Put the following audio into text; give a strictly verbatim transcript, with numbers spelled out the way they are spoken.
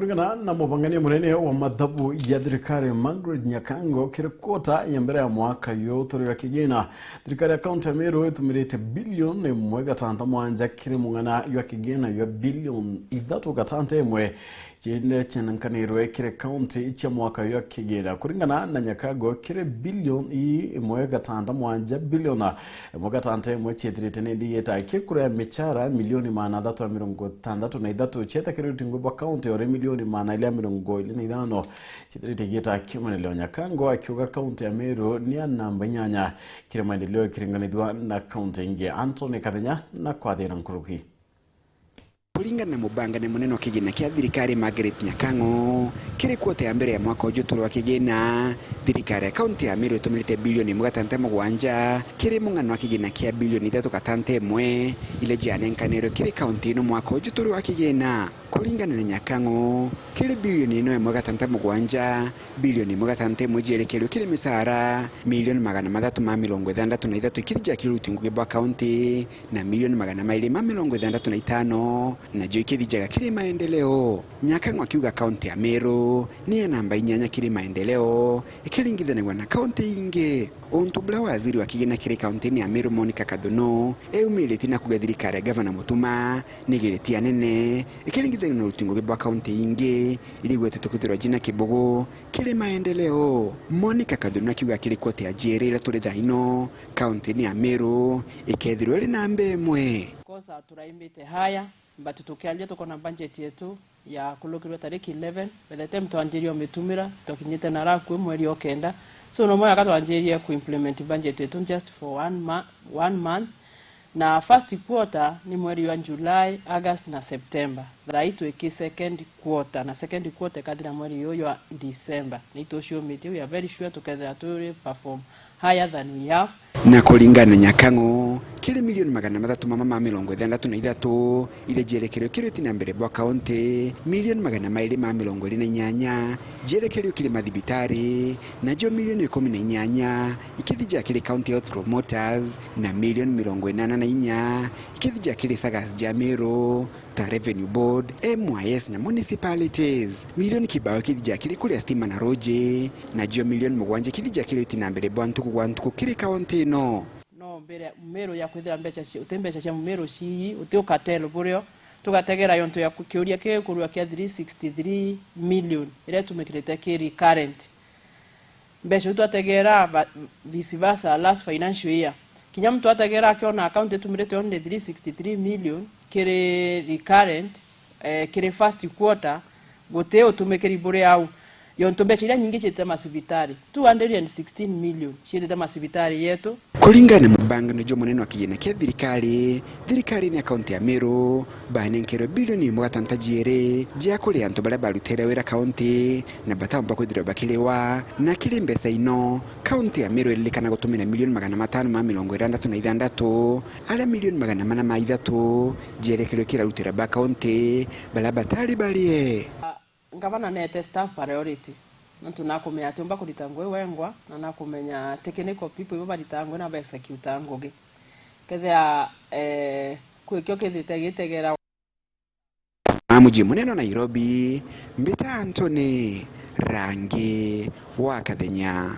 Kuringana na mubangania munene wa mathabu ya thirikari, Margaret Nyakango, kiri kwota ya mbere ya mwaka uyu turi wa kigina, thirikari ya kaunti ya Meru itumirite bilioni imwe gatanta mwanja kiri mung'ana jwa kigina jwa bilioni ithatu gatanta imwe, ciendecenankanirwe kiri kaunti cia mwaka uyu wa kigina. Kuringana na Nyakango, kiri bilioni ii imwe gatanta mwanja, bilioni imwe gatanta imwe ciethirite ni ndigita kiri kuria michara milioni magana athatu na mirongo itantatu na ithatu, cieta kiri utingu bwa kaunti ori milioni magana iri na mirongo iri na ithano ciethirite igita kia maendeleo. Nyakango akiuga kaunti ya Meru ni ya namba inyanya kiri maendeleo ikiringanithua na kaunti ingi. Anthony Kathenya na kwathira nkuruki. Kuringana na mubangania munene wa kigina kia thirikari, Margaret Nyakang'o, kiri kwota ya mbere ya mwaka uju turi wa kigina, thirikari ya kaunti ya Meru itumirite bilioni imwe gatanta mugwanja kiri mung'ana wa kigina kia bilioni ithatu gatanta imwe, iria cianenkanirwe kiri kaunti ino mwaka uju turi wa kigina. Kuringana na Nyakang'o, kiri bilioni ino imwe gatanta mugwanja, bilioni imwe gatanta imwe cierekerwe kiri micara, milioni magana mathatu ma mirongo ithantatu na ithatu ikithija kiri uruti ngugi bwa kaunti, na milioni magana mairi ma mirongo ithantatu na itano nacio ikithijaga kiri maendeleo. Nyakang'o akiuga kaunti ya Meru ni ya namba inyanya kiri maendeleo ikiringithanagua na kaunti ingi. Untu buria waziri wa kigina kiri kaunti-ini ya Meru, Monica Kathunu, eumiritie na kuuga thirikari ya Gavana Mutuma ni igiritie anene ikiringithanagua na uruti ngugi bwa kaunti ingi iria igwetetwe kwithirwa cina kibugu kiri maendeleo. Monica Kathunu akiuga kiri kwota ya jiiri iria turi thaa ino, kaunti-ini ya Meru ikethirwa iri namba imwe. Kosa turaimbite haya, but tukiaria tukona budget yetu ya kulukirwe tariki eleven, by the time twanjirie umitumira, twakinyite na arakue mweri o kenda. So no mwaka twanjirie ku implement budget yetu just for one, ma one month, na first quarter ni mweri wa July, August na September. Thaa ii twi ki second quarter, na second quarter ikathira mweri uyu wa December. Ni tuciumitie, we are very sure tukethira turi perform higher than we have. Na kuringana na Nyakang'o, kiri milioni magana mathatu ma ma mirongo ithantatu na ithatu iria cierekerwe kiri uti na mbere bwa kaunti, milioni magana mairi ma mirongo iri na inyanya cierekerwe kiri mathibitari, nacio milioni ikumi na inyanya ikithija kiri County Health Promoters, na milioni mirongo inana na inya ikithija kiri sagas ja Meru, ta Revenue Board, M Y S na municipalities. Milioni kibao ikithija kiri kuria stima na ruji, nacio milioni mugwanja ikithija kiri uti na mbere bwa ntuku gwa ntuku kiri kaunti ino. No mbere Meru ya kwithira mbeca cia, uti mbeca cia Meru cii, uti ukatel burio, tugategera yontu ya ku-, kiuria kiu kurua kia three sixty three million iria itumikirite ki recurrent. Mbeca iu twategera va-, vice versa last financial year. Kinya muntu ategera akiona account itumirite only three sixty three million kiri recurrent, eh, kiri first quarter, guti utumikiri buri au. Yontu mbeca iria nyingi ciitite macibitari, two hundred and sixteen million ciitite macibitari yetu. Kuringana na mubangano jwa munene wa kigina kia thirikari, thirikari ni ya kaunti ya Meru banenkerwe bilioni imwe gatanta jiiri jia kuria antu baria barutire wira kaunti na bataumba kwithirwa bakiriwa. Na kiri mbeca ino, kaunti ya Meru iririkana gutumira milioni magana matano ma mirongo itantatu na itantatu, aria milioni magana mana ma ithatu jerekerwe kiri aruti wira ba kaunti baria batari barie. Ngavana neete staff priority, nontu nakumenya atiumba kurita ngugi wengwa, na nakumenya technical people ibo baritaga ngugi na ba execute ngugi. Kethira, eh, kwi kio kithite gitegera. Mamuji munene wa Nairobi, mbita Anthony Rangi wa Kathenya.